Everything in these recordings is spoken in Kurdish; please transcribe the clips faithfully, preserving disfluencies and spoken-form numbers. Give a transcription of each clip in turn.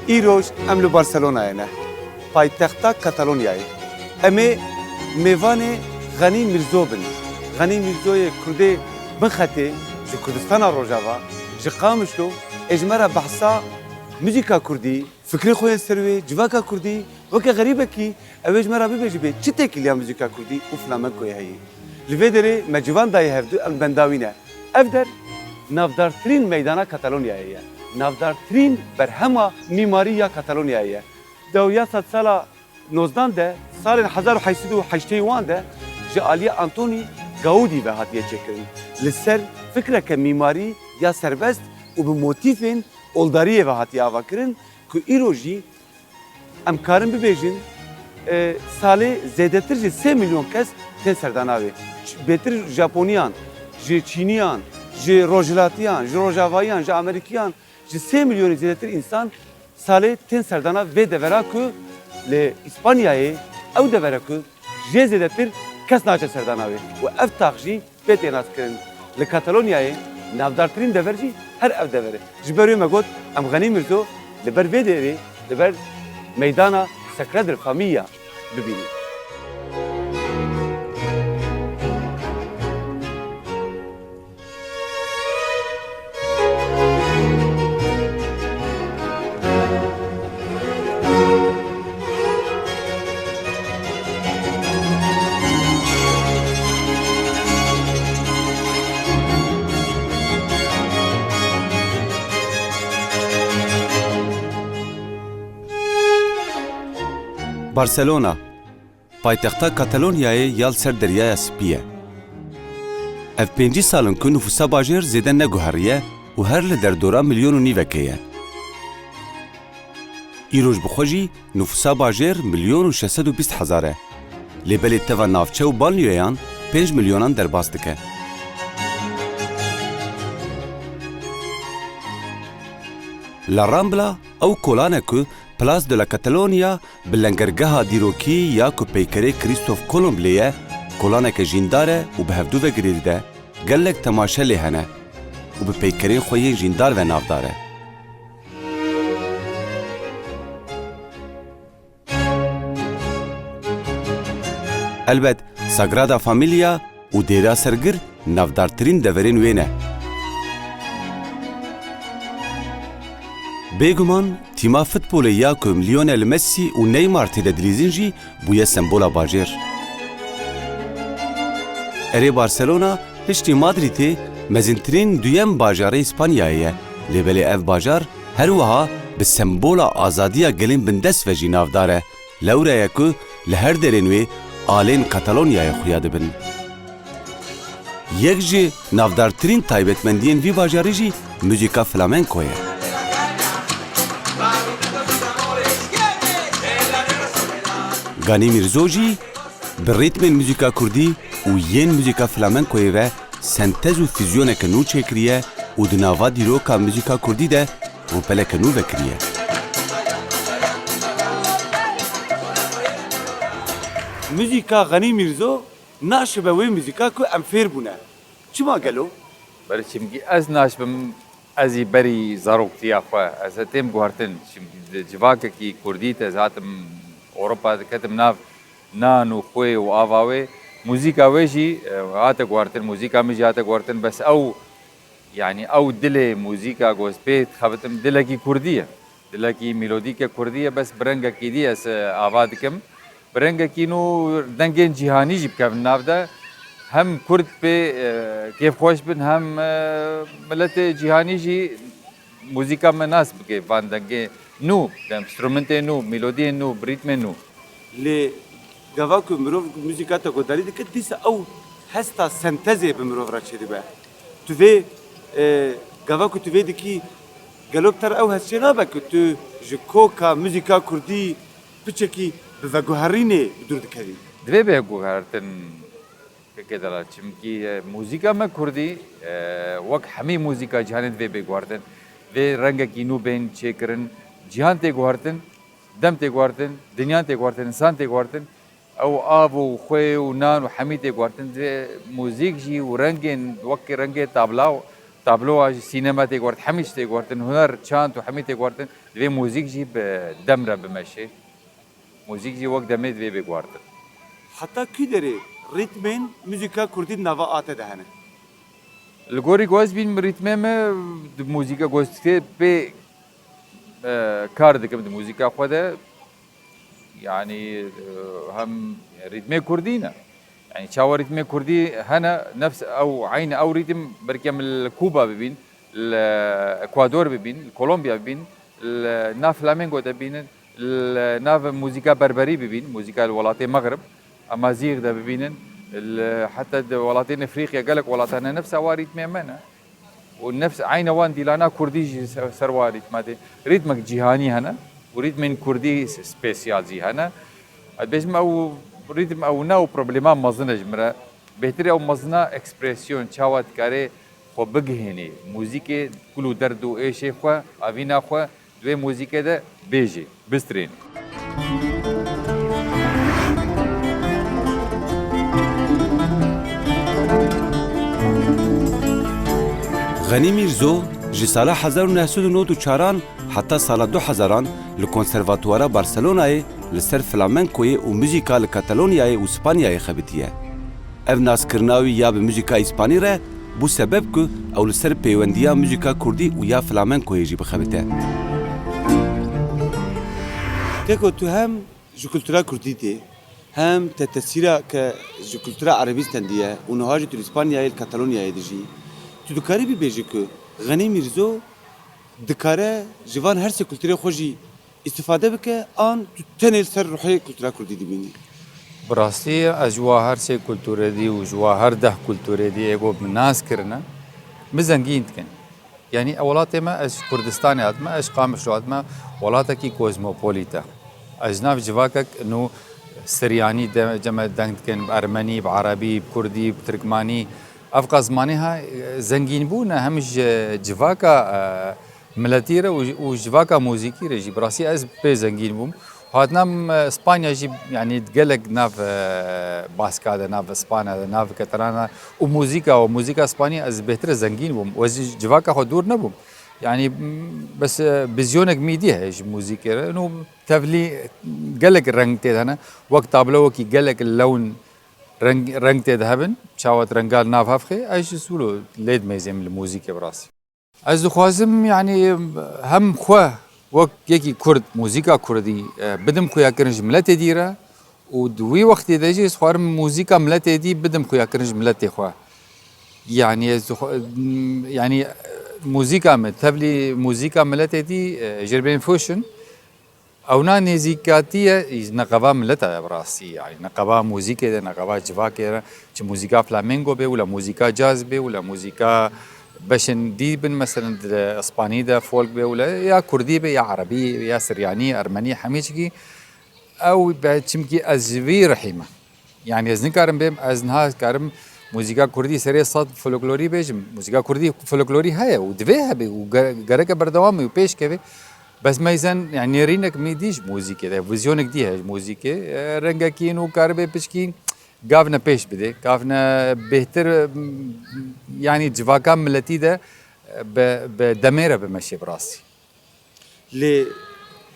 Îroj em li Barcelonayê ne, paytexta Katalonyayê. Em ê mêvanê Xenî Mîrzo bin. Xenî Mîrzoyê Kurdê binxetê ji Kurdistana Rojava, ji Qamişlo, ê ji me re behsa muzîka kurdî, fikrê xwe yên ser wê, civaka kurdî, weke xerîbekî, ew ê ji me re bibêjibê çi têkiliya muzîka kurdî û flamenkoyê heye. Li vê derê me ciwan dayê hevdu, em benda wî ne. Ev der navdartirîn meydana Katalonyayê ye. Navdartirîn berhema mîmarî ya Katalonyayê ye. Di ew ya sedsala nozdan de, salên hezar û heşt sed û heştê wan de ji aliyê Antoni Gaudî ve hatiye çêkirin. Li ser fikreke mîmarî ya serbest û bi motîfên oldariyê ve hatiye avakirin ku îro jî em karin bibêjin, e, salê zêdetir ji sê milyon kes tên serdana wê. Ç-, bêtir Japoniyan, ji Çîniyan, ji Rojhilatiyan, ji Rojavayiyan, ji Amerîkiyan, ji sê milyonî zêdetir însan salê tên serdana vê devera ku li Îspanyayê ew devera ku jê zêdetir kes naçe serdana wê û ev tax jî pê tê naskirin. Li Katalonyayê navdartirîn dever jî her ev dever e. Ji ber wê me got, em Xenî Mirzo li ber vê derê, li ber meydana Sagrada Familia bibînin. Barcelona, paytexta Katalonyayê ya li ser Deryaya Spî ye. Ev pêncî sal in ku nifûsa bajêr zêde neguheriye û her li derdora milyon û nîvekê ye. Îroj bi xwe jî nifûsa bajêr milyon û şeş sed û bîst hezar e. Lê belê teva navçe û banlîyoyan pênc milyonan derbas dike. La Rambla, ew kolan e ku Place de la Catalonia bi lengergeha dîrokî ya ku peykerê Krîstof Kolomb lê ye, kolaneke jîndar e û bi hevdû ve girêdî de gelek temaşe lê hene û bi peykerên xwe yên jîndar ve navdar e. Elbet, Sagrada Familia û Dêra Sergir navdartirîn deverên wê ne. Bêguman, tîma futbolê ya ku Lionel Messi û Neymar tê de dilîzin jî bûye sembola bajêr. Erê, Barcelona piştî Madrîdê mezintirîn duyem bajarê Îspanyayê ye, lê belê ev bajar her wiha bi sembola azadiya gelên bindest ve jî navdar e. Lewre ye ku li her derên wê alên Katalonyayê xuya dibin. Yek ji navdartirîn taybetmendiyên vî bajarî jî muzîka flamenko ye. Ganî Mîrzo jî bi rîtmên muzîka kurdî û yên muzîka flamenkoyê ve sentez û fîzyoneke nû çêkiriye û di nava dîroka muzîka kurdî de rûpeleke nû vekiriye. Muzîka Ganî Mîrzo naşibe wê muzîka ku em fêr bûne. Çima gelo? Belê, çimkî ez naşibim, ez î berî zaroktiya xwe, ez ê têm guhertin. Çimkî di civakekî kurdî te ez hatim Ewropa, diketim nav nan û xwê û ava wê. Muzîka wê jî, e, hate guhertin, muzîka min jî hate guhertin, bes ew, yanî ew dilê muzîka ku ez pê dixebitim, dilekî kurdî ye. Dilekî melodîke kurdî ye, bes bi rengekî dî ez, e, ava dikim. Bi rengekî nû dengên cîhanî jî bikevin nav de. Hem kurd pê, e, kêfxweş bin, hem, e, miletê cîhanî jî muzîka me nas bike van dengê nû, bi enstrumintê nû, melodiyên nû, bi rîtmên nû. Lê gava ku mirov muzîka te guhdarî dike, dîsa ew hesta sentezê bi mirov re çêdibe. Tu vê, e, gava ku tu vê dikî, gelo bi te re ew hest çênabe ku tu ji koka muzîka kurdî piçekî bi veguherînê bi dûr dikevî? Divê bê guhertin, kekê delal, çimkî, e, muzîka me kurdî, e, wek hemî muzîka cîhanê divê bê guhertin. Vê rengekî nû bên çêkirin, cîhan tê guhertin. Dem tê guhertin, dinya tê guhertin, însan tê guhertin. Ew av û xwê û nan û hemî tê guhertin. Divê muzîk jî û rengên wekî rengê tabla û tabloa jî, sînema tê guhertin, hemî tişt tê guhertin, huner, çand û hemî tê guhertin. Divê muzîk jî bi dem re bimeşe. Muzîk jî wek demê divê bê guhertin. Heta kî derê rîtmên muzîka kurdî di nava A T de hene? Li gorî ku ez bînim, rîtmê me di muzîka ku ez pê, e, kar dikim di muzîka xwe de, yanî, e, hem rîtmê kurdî ne. Yanî çawa rîtmê kurdî hene, nefs ew, eyn ew rîtm belke em li Kuba bibîn, li Ekwador bibîn, li Kolombiya bibîn, li nav flamengo de bînin, li nav muzîka berberî bibîn, muzîka li welatê Mexrib, Amazîg de bibînin, li, heta di welatên Efrîqya, gelek welatan ne nefsa wa rîtmê me ne. Û nefs eyne wan dîlana kurdî jî ser, ser wa rîtma tê. Rîtmek cîhanî hene û rîtmên kurdî spesiyal jî hene. Ez dibêjim ew rîtm ew ne ew problema mezin e ji min re. Bêhtir ew mezina ekspresyon çawa dikare xwe bigihênê. Muzîkê kul û derd û êşê xwe, avîna xwe di wê muzîkê de bêjê, bistrênê. Xenî Mîrzo ji sala hezar û neh sed û nod û çaran heta sala du hezaran li Konservatuwara Barcelonayê li ser flamenkoyê û muzîka li Katalonyayê û Spanyayê xebitiye. Ev naskirina wî ya bi muzîka îspanî re bû sebeb ku ew li ser pêwendiya muzîka kurdî û ya flamenkoyê jî bixebite. Keko, tu hem ji kultura kurdî tê, hem te tesîra ke ji kultura erebî stendiye û niha jî tu li Spanyayê, li Katalonyayê dijî. Tu dikarî bibêjî ku Xenî Mîrzo dikare ji van her sê kulturê xwe jî îstifade bike, an tu tenê li ser ruhê kultura kurdî dibînî? Bi rastî ez ji wa her sê kulturê dî û ji wa her deh kulturê dî ê ku min nas kirine, min zengîn dikin. Yanî welatê me, ez ji Kurdistanê hatime, ez ji Qamişlo hatime, welatekî kozmopolît e. Ez ji nav civakek nû Siryanî de, cem me deng dikin, bi Ermenî, bi Erebî, bi Kurdî, bi Tirkmanî. Ev qas zimanê ha, e, zengîn bûne hem ji civaka, e, miletî re û, û civaka muzîkî re jî. Bi rastî ez pê zengîn bûm. Hatina me Spanya jî, yanî gelek nav, e, Baska de, nav Spanya de, nav Catalana û muzîka, û muzîka Spanî ez bêhtir zengîn bûm. Ez ji civaka xwe dûr nebûm. Yanî, m, bes, e, vizyonek mîdî heye ji muzîkê re. Û tevlî gelek reng tê de hene. Wek tablo, wekî gelek lewn reng, reng tê de hebin. Çawa tu renga li nav hev xê, ez ji solo lê dimeyzêm li muzîkê bi rastî. Ez dixwazim, yanî, hem xwe wek yekî Kurd, muzîka Kurdî, e, bidim xuyakirin ji miletê dî re û di wî wextê de jî ez xwarim muzîka miletê dî bidim xuyakirin ji miletê xwe. Yanî ez dixwa-, yanî, e, muzîka me, tevlî muzîka miletê dî, e, jêr bên fusion. Ewna nêzîkatî ye, neqeba mileta ye bi rastî. Yanî neqeba muzîkê de, neqeba civakê de, çi muzîka flamengo be, wila muzîka caz be, wila muzîka beşên dî bin, meselen di Îspanî de folk be, wila ya kurdî be, ya erebî, ya siryanî, ermenî, hemî çikî ew be, çimkî ez ji vî rihî me. Yanî ez nikarim bêm, ez niha karim muzîka kurdî serê sed folklorî bêjim. Muzîka kurdî folklorî heye û divê hebe û ge-, gereke berdewam û pêş keve. Bes meyzen, yanî nêrînek mî dî ji muzîkê de, vizyonek dî heye ji muzîkê. E, rengekî nû karibe piçkî gavne pêş bide, gavne bêhtir, m, yanî civaka miletî de, e, bi, bi demê re bimeşe bi rastî. Lê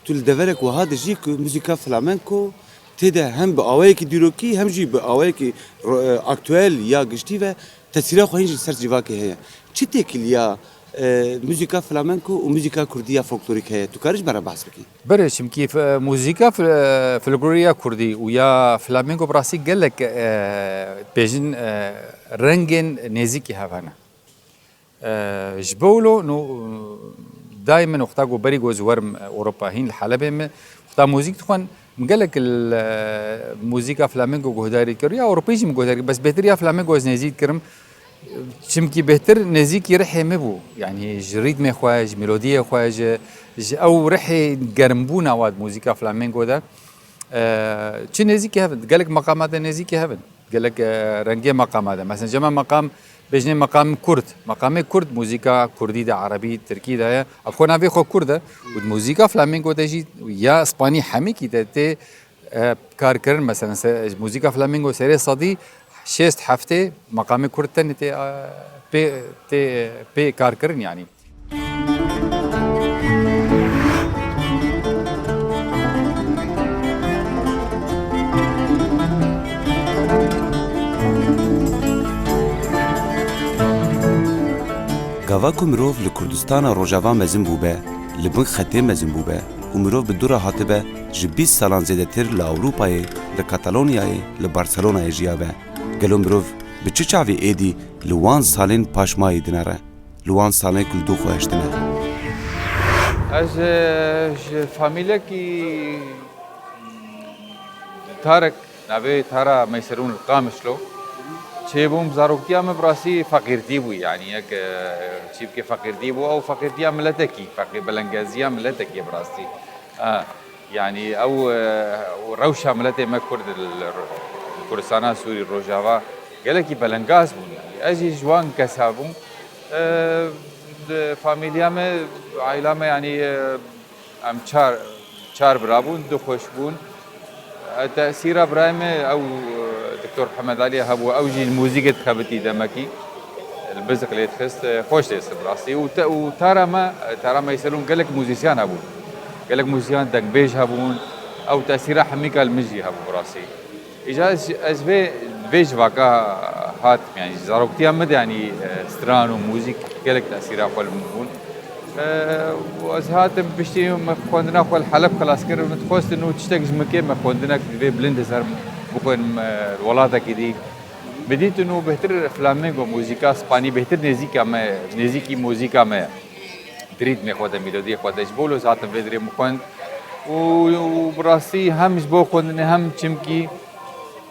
tu li deverek wiha dijî ku muzîka flamenko tê de hem bi awayekî dîrokî hem jî bi awayekî ro-, e, aktuel ya giştî ve tesîra xwe hîn jî li ser civakê heye. Çi têkiliya, e, muzîka flamenko û muzîka kurdî ya folklorîk heye? Tu karî ji me re behs bikî? Belê, çimkî f-, muzîka f-, folklorî ya kurdî û ya flamenko bi rastî gelek, e, bêjin, e, rengên nêzîkî hev hene. E, ji bo wilo, no, dayê min wexta ku berî ku ez werim, e, Ewropa, hîn li Helebê me, wexta muzîk dixwend, min gelek li, e, muzîka flamenko guhdarî dikir, ya Ewropî jî min guhdarî dikir, bes bêhtir ya flamenko ez nêzîk dikirim, çimkî bêhtir nêzîkî rihê min bû, yanî ji rîtmê xwe, ji melodiyê xwe, ji, ji ew rihê germbûna wa di muzîka flamenko de, e, çi nêzîkî hev in, gelek meqama de nêzîkî hev in. Gelek, e, rengê meqama de. Mesela, cema meqam, bêjinê meqam kurd. Meqamê kurd, muzîka kurdî de, erebî, tirkî de ye. Ev xwe navê xwe kurd e. Û di muzîka flamenko de jî ya spanî hemîkî de tê, e, kar kirin. Mesela, se-, muzîka flamenko serê sedî Şêst heftê meqamê Kurd tenê tê, pê, tê, pê kar kirin, yanî. Gava ku mirov li Kurdistana Rojava mezin bûbe, li bin xetê mezin bûbe û mirov bi dû re hatibe, ji bîst salan zêdetir li Ewropayê, li Katalonyayê, li Barcelonayê jiyabe. Gelo mirov bi çi çavê êdî li wan salên paşmayî dinere? Li wan salên ku li dû xwe hiştine. Ez, e, ji famîlekî Tarek, navê Tara Meyserûn li Qamişlo çêbûm. Zaroktiya min bi rastî feqîrtî bû, yanî yek, e, çî bike feqîrtî bû, ew feqîrtiya miletekî, feqî-, belengeziya miletekî bi rastî. Ha. Yanî ew, e, rewşa miletê me Kurd li, li Kurdistana Sûrî, Rojava gelekî belengaz bûn. Yanî ez jî ji wan kesa bûm. E, di famîliya me, aîla me, yanî, e, em çar, çar bira bûn, du xweş bûn. E, tesîra birayê me ew, e, Doktor Hemed Alî hebû, ew jî li muzîkê dixebitî demekî. Li Biziqlê dixist, e, xweş dêsir bi rastî. Û te, û Tara me, Tara Meyselûn gelek muzîsyan hebûn. Gelek muzîsyan dengbêj hebûn. Ew tesîra hemîka li min jî hebû bi rastî. Îja ez, ez vê, vê civaka hatim, yanî zaroktiya min de, yanî, e, stran û muzîk gelek tesîra xwe li min bûn. E, û ez hatim piştî min xwendina xwe li Heleb xilas kir. Min dixwestin û tiştek ji min kêm e, xwendinek divê bilind li ser bixwînim, e, welatekî dî. Min dîtin û bêhtir flamengo, muzîka spanî bêhtir nêzîka me, nêzîkî muzîka me ye. Di rîtmê xwe de, melodiyê xwe de. Ji bo wilo ez hatim vê dirê min xwend. Û, û bi rastî hem ji bo xwendinê hem çimkî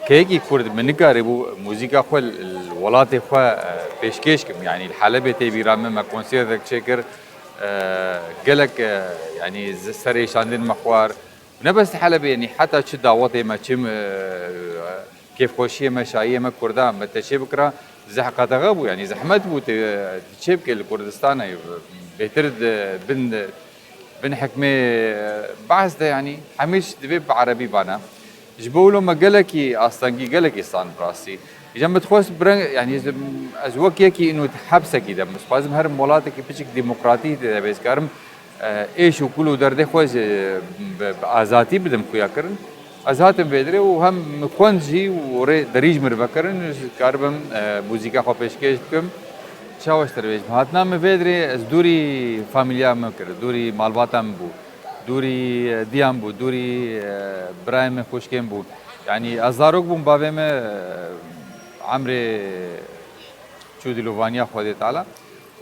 keyekî Kurd min nikaribû muzîka xwe li, li welatê xwe, e, pêşkêş kim. Yanî li Helebê tê bîra min, me konsertek çêkir, e, gelek, e, yanî z-, serê şandin me xwar. Ne bes li Helebê, yanî heta çi dawetê me, çi, e, kêfxweşiyê me, şayiyê me Kurda me te çê bikira, zeh-, qedexe bû, yanî zehmet bû, te, te çê bike li Kurdistanê, bêhtir di bin, bin hikmê, e, behs de, yanî hemî ji divê bi erebî bana. Ji bo wilo me gelekî astengî, gelekî san bi rastî. Îja min dixwest bi reng, yanî ez, ez wek yekî ino di hepsekî de, ez dixwazim herim welatekî piçik demokratî de, de bê ez karim, e, êş û kul û derdê xwe ji, bi, bi azatî bidim xuya kirin. Ez hatim vê dirê û hem min xwend jî û rê derî ji min re vekirin, ez karibim, e, muzîka xwe pêşkêş bikim. Çawa ji te re bêjim? Hatina min vê dirê ez dûrî famîliya min kir, dûrî malbata min bû, dûrî, e, diya min bû, dûrî, e, birayê min, xwişkê min bû. Yanî ez zarok bûm, bavê min, e, emrê çû dilovaniya Xwedê Teala.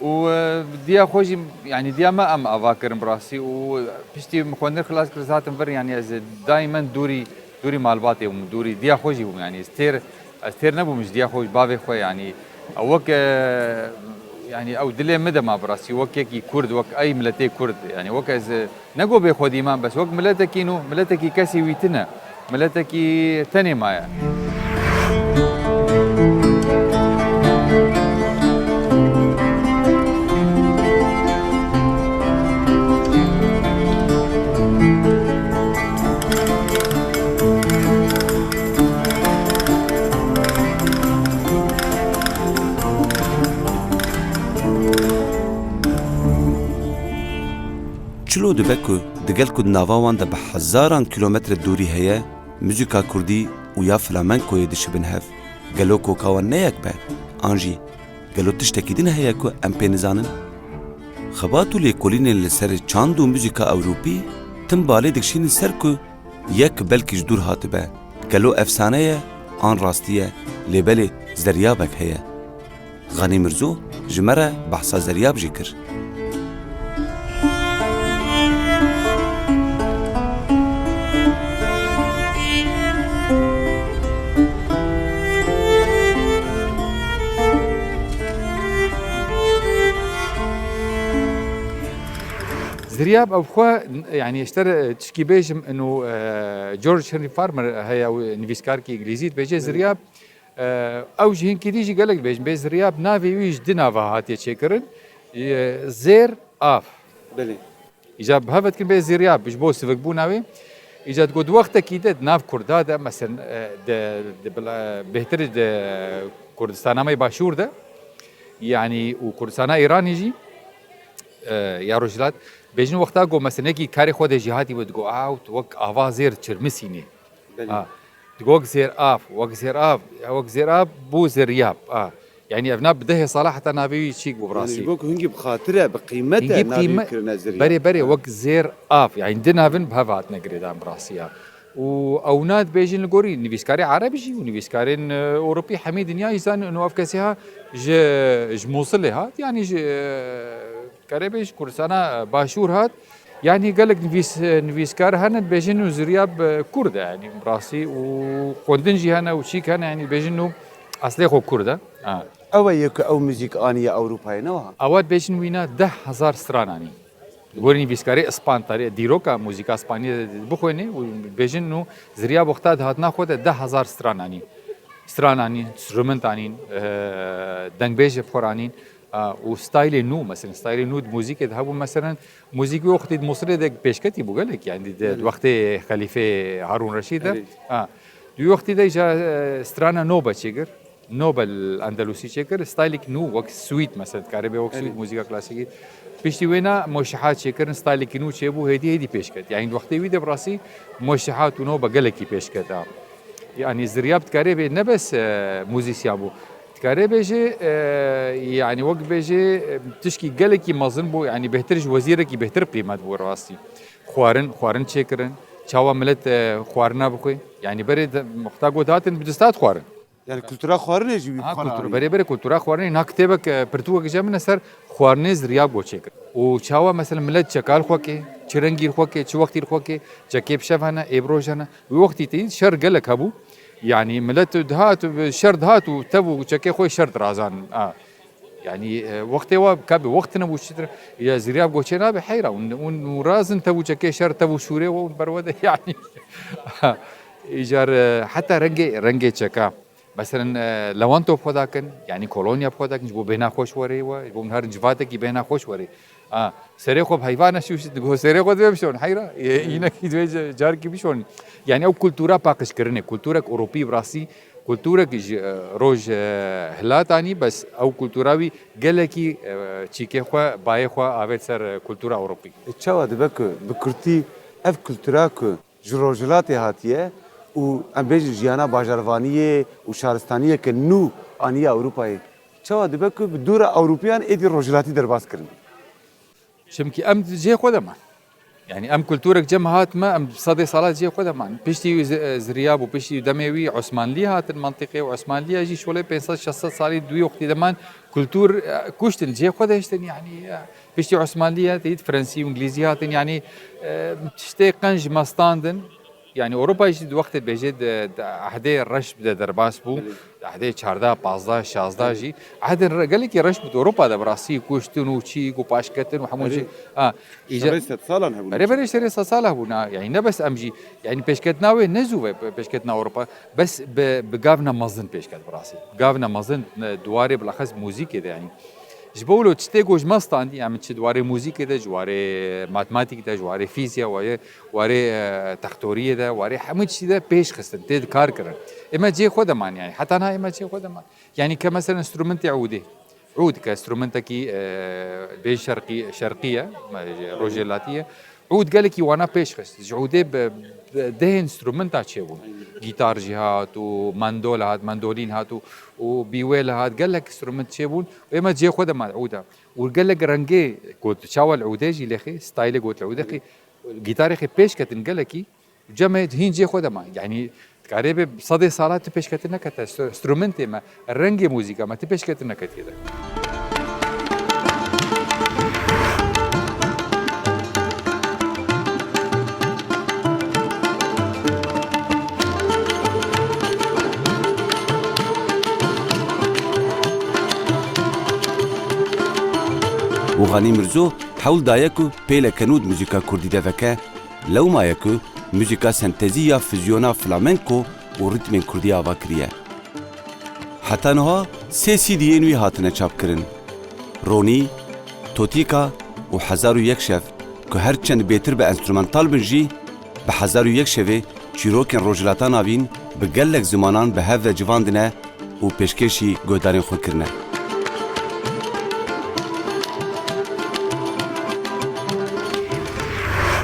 Û, e, diya xwe jî, yanî diya me em ava kirin bi rastî. Û piştî min xwendin xilas kir, ez hatim vir, yanî ez daîmen dûrî, dûrî malbatê bûm, dûrî diya xwe jî bûm. Yanî ez têr, ez têr nebûm ji diya xwe, ji bavê xwe, yanî ew wek, e, yanî ew dilê min de ma bi rastî, wek yekî Kurd, wek ey miletê Kurd, yanî wek ez, e, Ne go bê xwedî man, bes wek miletekî nû, miletekî kesî wî tine, miletekî tenê maye. Çilo dibe ku digel ku di nava wan de bi hezaran kîlometre dûrî heye, muzîka kurdî û ya flamenkoyê dişibin hev. Gelo koka wan ne yek be? An jî gelo tiştekî din heye ku em pê nizanin? Xebat û lêkolînên li ser çand û muzîka ewropî tim balê dikişînin ser ku yek belkî ji dûr hatibe. Gelo efsane ye an rastî ye? Lê belê zeryabek heye. Xanî Mirzo ji me re behsa Zeryab jî kir. Ziryab ew xwe, yanî ji te re tişkî bêjim, ino, e, George Henry Farmer heye, ew nivîskarkî îngilîzî dibêje, Ziryab. Ew ji hinkî dî jî gelek dibêjin. Bê Ziryab navê wî ji du nava hatiye çêkirin. Zêr, av. Belê. Îja bi hev ve dikin bê Ziryab ji bo sivikbûna wê. Îca digot wextekî de di nav Kurda de, mesela, e, de, de bila-, bêhtir de Kurdistana me başûr de, yanî û Kurdistana Îranê jî, e, ya Rojhilat, bêjin wexta go mesenekî karê xwe de jî hatî we digo, "Aw, tu wek ava zêr çirmisînê." Belê. Ha. Digo wek zêr av, wek zêr av, ya wek zêr av bû zêryab. Ha. Yanî ev nav bi dehê sala heta navê wî çîk bû bi Yanî rastî. ji bo ku hingî bi xatir e, bi qîmet Hingî e bi navê qîme-, wî kirine zirya. Berê, berê, Ha. wek zêr av. Yanî di navin bi hev hatine girêdan bi rastî ya. Û ew na dibêjin li gorî nivîskarê Ereb jî û nivîskarên, e, Ewropî hemî dinya jî zanin û ev kesê ha ji, ji Mûsilê hat. Yanî ji, e, Kerê bê ji Kurdistana, e, Başûr hat. Yanî gelek nivîs-, nivîskar hene dibêjin û zirya bi Kurd e, yanî bi rastî û xwendin jî hene û çîk hene, yanî dibêjin û eslê xwe Kurd e. Ha. Ew e yê ku ew muzîk aniye Ewropayê, ne wiha? Ewa dibêjin wîna deh hezar stran anî. Li gorî nivîskarê Îspan tarî-, dîroka muzîka Îspaniyê bixwêne û dibêjin û zirya bi wexta di hatina xwe de deh hezar stran anî. Stran anîn, instrument anîn, e, dengbêj bi xwe anîn. A, û staylê nû, mesela staylê nû di muzîkê de hebû, mesela muzîk wî wextî di Mûsilê de pêşketî bû gelek, yani di, di Belê. wextê Xelîfê Harûn Reşîd de. Belê. A, di wî wextî de îja, e, strana nû be çêkir, nû be li Endelûsî çêkir, staylek nû wek suît, mesela dikarê bê wek Belê. suît muzîka klasîkî. Piştî wêna moşihat çêkirin, staylekî nû çêbû, hêdî hêdî pêşket. Yani di wextê wî de bi rastî moşihat û nû be gelekî pêşket a. Yani zirya bi dikarê bê ne bes, e, muzîsyan bû. Dikare bêje, e, yani wek bêje, e, tişkî gelekî mezin bû, yani bêhtir ji wezîrekî bêhtir qîmet bû rastî. Xwarin, xwarin çêkirin, çawa milet, e, xwarina bixwe. Yani berê de, wexta got hatin bi dista dixwarin. Yani kultura xwarinê jî wî Ha, xwarin kultura, anî. berê berê kultura xwarinê, na kitêbek, e, pirtûkek ji min e ser xwarinê zirya got çêkir. Û çawa mesela milet çeka li xwe ke, çi rengî li xwe ke, çi wextî li xwe ke, çekê bi şev hene, ê bi roj hene. Wî wextî tê şer gelek hebû. Yani milet dihat, şer dihat û tev û çekê xwe şer dirazan. A. Yani, e, wextê wa ka bi wext nebû çitir. Ya zirya goçê nabe heyra. Un, un, un razin tev û çekê şer, tev û şûrê we un berwe de yani. Îcar, e, heta rengê, rengê çeka. Meselen, e, lewanto bi xwe dakin, yani kolonya bi xwe dakin, ji bo bêhna xweş were we, ji bo min herin civatekî bêhna xweş were. A, serê xwe bi heyvana şûşit, digo serê xwe divê bişon, heyra, e, Hmm. înekî divê ca-, carkî bişon. Yani ew kultura paqijkirinê, kulturek Ewropî bi rastî, kulturek ji, e, roj, e, hilatanî, bes ew kultura wî gelekî, e, çîkê xwe, bayê xwe avêt ser, e, kultura Ewropî. E, çawa dibe ku bi kurtî ev kultura ku ji rojhilatê hatiye û em bêjin jiyana bajarvaniyê û şaristaniyeke nû aniye Ewropayê. Çawa dibe ku bi dûra Ewropiyan êdî rojhilatî derbas kirin? Çimkî em di cihê xwe de man. Yani em kulturek cem hatime, em sedê sala cihê xwe de man. Piştî zi-, ziriya bû, piştî demê wî Osmanlî hatin mentiqê û Osmanliya jî şolê pênc sed şeş sed salî di wî wextî de man kultur, e, kuştin, cihê xwe de hiştin yani, e, Piştî Osmanliye, teyîd Fransî û Îngilîzî hatin, yanî, e, tiştê qenc me standin. Yanî Ewropa jî di wextê dibêje di, di ehdê reş de derbas bû. Belê. Di ehdê çardeh, pazdeh, şazdeh Belê. jî. Ehdên re-, gelekî reş bû di Ewropa de bi rastî kuştin û çîk û paşketin û hemû Belê. jî. Ha, îca- Şerê sed salan hebûn. Berê berê şerê sed sal hebûn, ha. Yanî ne bes em jî, yanî pêşketina wê ne zû ve pêşketina Ewropa, bes bi, bi gavna mezin pêşket bi rastî. Gavna mezin, e, di warê bilaxes muzîkê de yanî. Ji bo wilo tiştê ku ji me standî, em çi di warê muzîkê de, ji warê matematîk de, ji warê fîzya, warê, warê, e, textoriyê de, warê hemû tiştî de pêş xistin, tê di kar kirin. Ê me cihê xwe de man yani. Heta niha ê me cihê xwe de man. Yani ke mesela instrumentê ûdê. Ûd ke instrumentekî, e, bê şerqî, şerqî ye, me, rojê latî ye. Ûd gelekî wana pêş xist. Ji ûdê bi, bi dehên instrumenta çêbûn. Aynen. Gîtar jî hat û mandol hat, mandolîn hat û, û bîwêl hat. Gelek instrument çêbûn. Ê me cihê xwe de man ûda. Û gelek rengê got çawa li ûdê jî lêxê, staylê got li ûdê xî, gîtarê xî pêş ketin gelekî, cemê hîn cihê xwe de man. Yanî dikarê bê sedê sala tu pêşketin nekete, st-, instrumentê me, rengê muzîka me tu pêşketin neketiye de. Û Xanî Mirzo hewl daye ku pêleke nû di muzîka kurdî de veke, lewma ye ku muzîka sentezî ya fuzyona flamenko û rîtmên kurdî ava kiriye. Heta niha sê C D'yên wî hatine çapkirin. Ronî, Totîka û Hezar û Yek Şev ku her çend bêtir bi enstrumental bin jî, Bi hezar û yek şevê çîrokên Rojhilata Navîn bi gelek zimanan bi hev ve civandine û pêşkêşî guhdarên xwe kirine.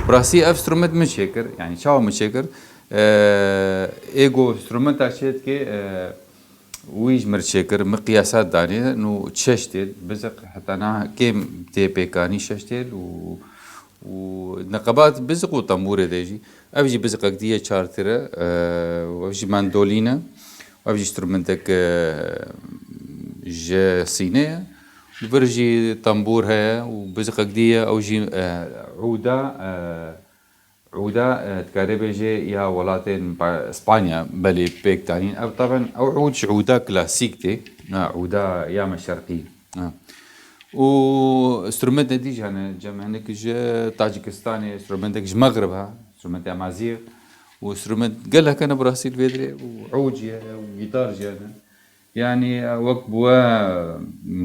Bi rastî ev strûment min çêkir, yanî çawa min çêkir? Eee, ê ku strûmenta çê dike, eee, wî ji mir çêkir, min qiyasa danê, nû şeş têl, biziq heta niha kêm tê pêkanî şeş têl û, û neqebat biziq û tembûrê de jî. Ev jî biziqek dî ye çar têl e, eee, û ev jî mandolîn e, û ev jî strûmentek, eee, ji sînê ye. Li vir jî tembûr heye û biziqek dî ye, ew jî, eee, ûda, eee, Ûda, e, dikare bêje ya welatên pa-, Spanya belê pêk danîn. Ev taben, ew ûd ji ûda klasîk tê. Ha, ûda ya me şerqî. Ha. Û strûmentê dî jî hene, cem hinek ji Tacikistanê, strûmentek ji Mexrib ha, strûmentê Amazîx. Û strûment gelek hene bi rastî li vê dirê. Û ûd jî hene, û gîtar jî hene. Yanî, wek bûye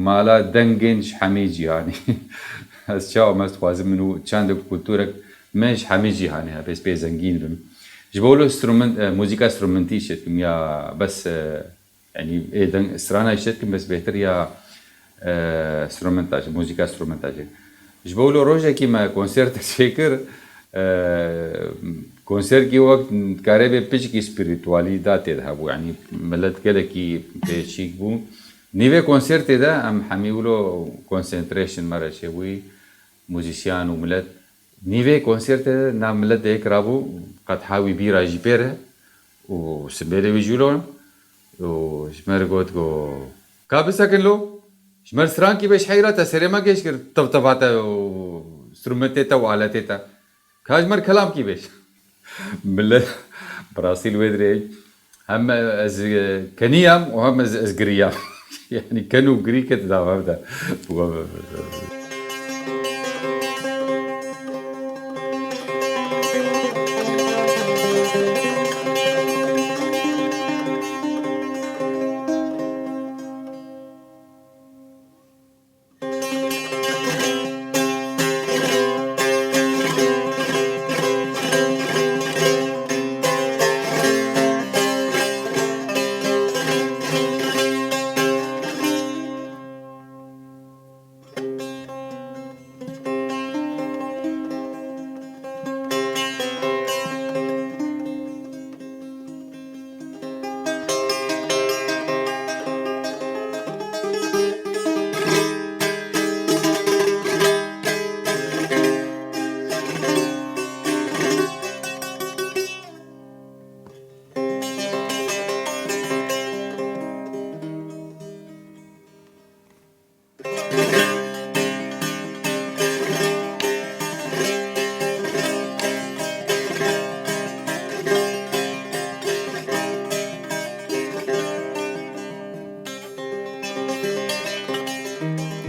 mala dengên ji hemî cîhanê. Ez çawa me dixwazim min û çendek kulturek me ji hemî cîhanê hebe, ez pê zengîn bim. Ji bo wilo strûment-, e, muzîka strûmentî çêdikim ya bes, e, yanî ê deng strana çêdikim bes bêhtir ya, e, strûmenta jî, muzîka strûmenta jî. Ji bo wilo rojekî me konsert çêkir, e, konserkî wek dikare bê piçekî spiritualî da tê de hebû. Yanî milet gelekî pê şîk bû. Nîvê konsertê de em hemî wilo concentration me re çêbûyî, muzîsyan û milet. Nîvê konsertê de nav milet de yek rabû, qet hawî bîra jî pê re û sibê de wî jî wilo û ji me re got, got, "Ka bisekin lo? Ji me re strankî bêj heyra te serê me gêj kir, tevteva te û strûmetê te û aletê te. Ka ji me re kelamkî bêj." Millet, bi rastî li wê dirê hem ez, e, keniyam û hem ez, ez giriyam. Yanî ken û girî ket di nav hev de.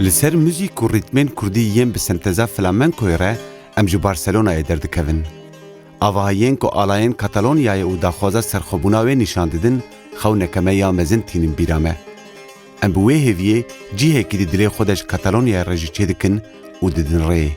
Li ser muzîk û rîtmên kurdî yên bi senteza flamenkoyê re em ji Barcelonayê derdikevin. Avahiyên ku alayên Katalonyayê û daxwaza serxwebûna wê nîşan didin, xewneke me ya mezin tînin bîra me. Em bi wê hêviyê cihekî di dilê xwe de ji Katalonyayê re jî çêdikin û didin rê.